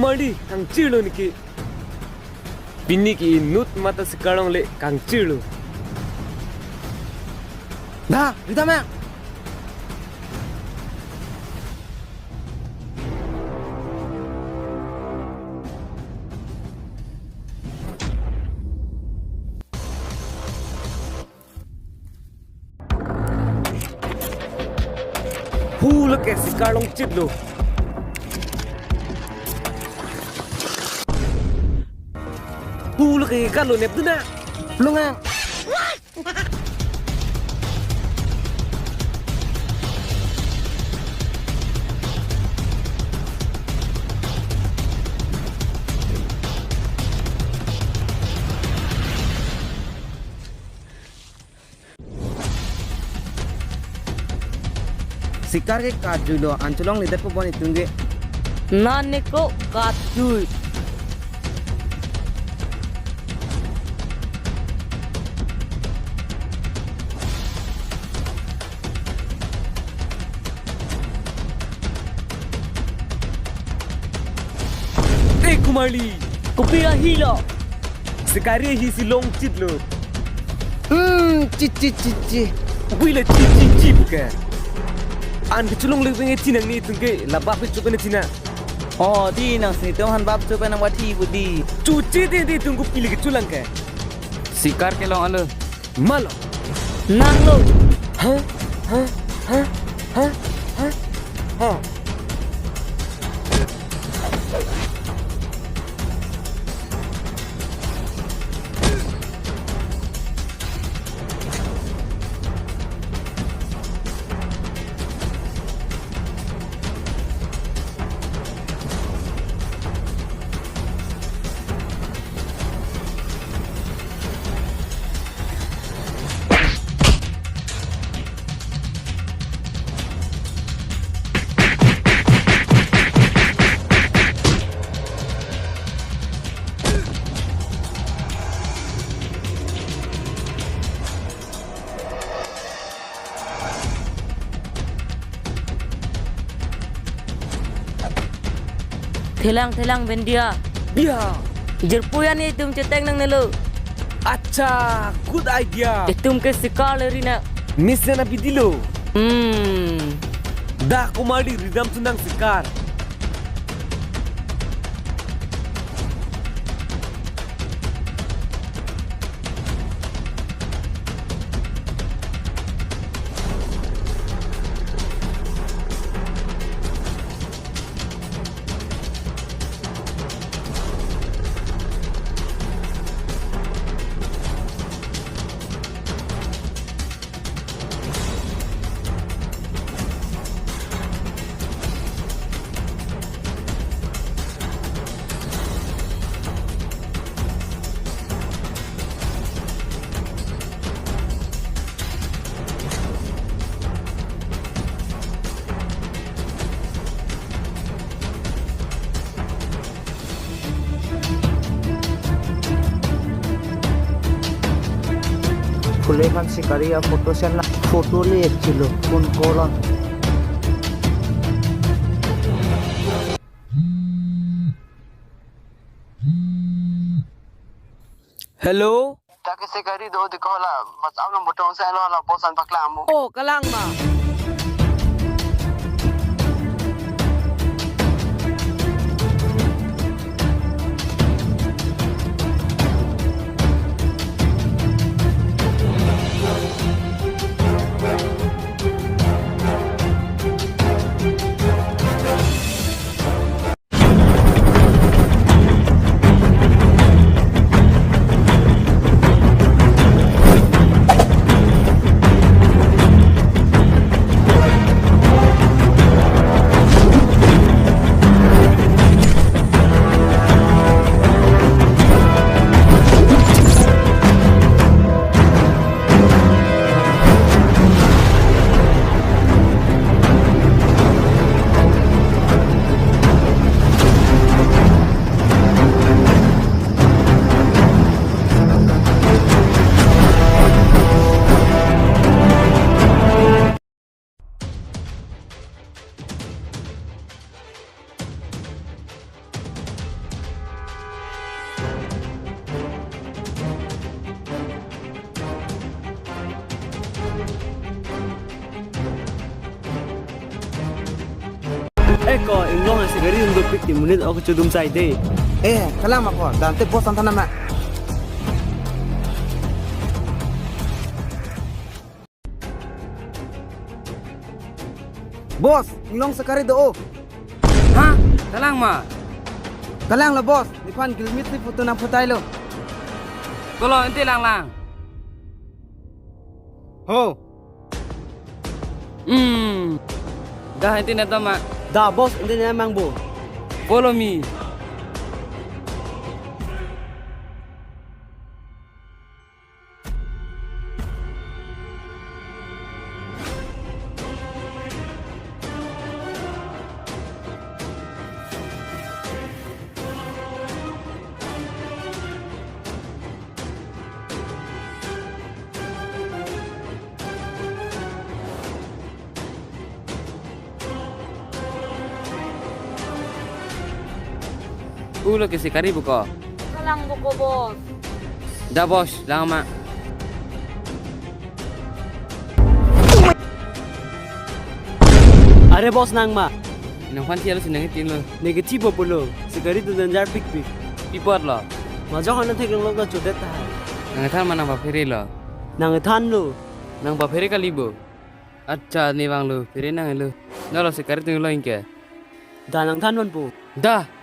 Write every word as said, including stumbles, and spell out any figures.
Kumarli, kangchirlo neke. Pini ke inut mata sikar longle kangchirlo. Da, ridam ya. Hu lake sikar longchitlo. Hu lake kalo nepduna. Lunga. Sikar ke katjuilo, an cholongledet po bon itum ke. Nang neko katjui. Eh, Kumarli. Kopi ahilo? Sikari ahisi longchitlo. Hmm, chi, chi, chi, chi. Puila chi, chi, chi pu ke. An kecholongle pen chinang ni itum ke, labap ke chupen china. Oh, di nang sini tong han bap chupen nang wathi budi. Chuche di, di itum kopi le kecholang ke. Sikar kelong alo. Malo. Nanglo. Hah? Hah? Hah? Hah? Hah? Hah? Thelang, thelang, Bendia. Bia. Jirpo ya ni itum cheteng nangnelo. Acha, good idea. Itum ke sikar le ri nang. Miss na bidilo. Hmm. Da Kumarli ridam tu nang sikar. Phule khan sikari a photo send na photo le actually phone call on. Hello? Take sikari do di ko la, mas am lo botong sa lo la bosan paklang mo. Oh, kalang ma. Ko inglong si gari dopik ti monit ok chodum sai de. Eh, kalang ma ko, dante boss an than ma. Boss, inglong si gari do. Ha? Kalang ma? Kalang lo boss, nephan gilmit si photo nangphotai lo. Kolo, ente lang lang. Ho. Hmm. Dah, ente neta ma. Dah boss, ente neta mang bo. Follow me. Pulo ke si gari bo ko. Kalang bo ko boss. Dah boss, lang ma. Are boss nang ma. Nangphan tiang lo si nang tin lo. Negative pulo. Si gari do danger pikpik. Pi apot lo. Majok hana theklong lo chodet ta. Nangthan ma nangpaphere lo. Nangthan lo. Nangpaphere kali bo. Accha, ne vanglo, phere nanglo. Nolo si gari tung lo ingke. Dah nangthan non po. Dah.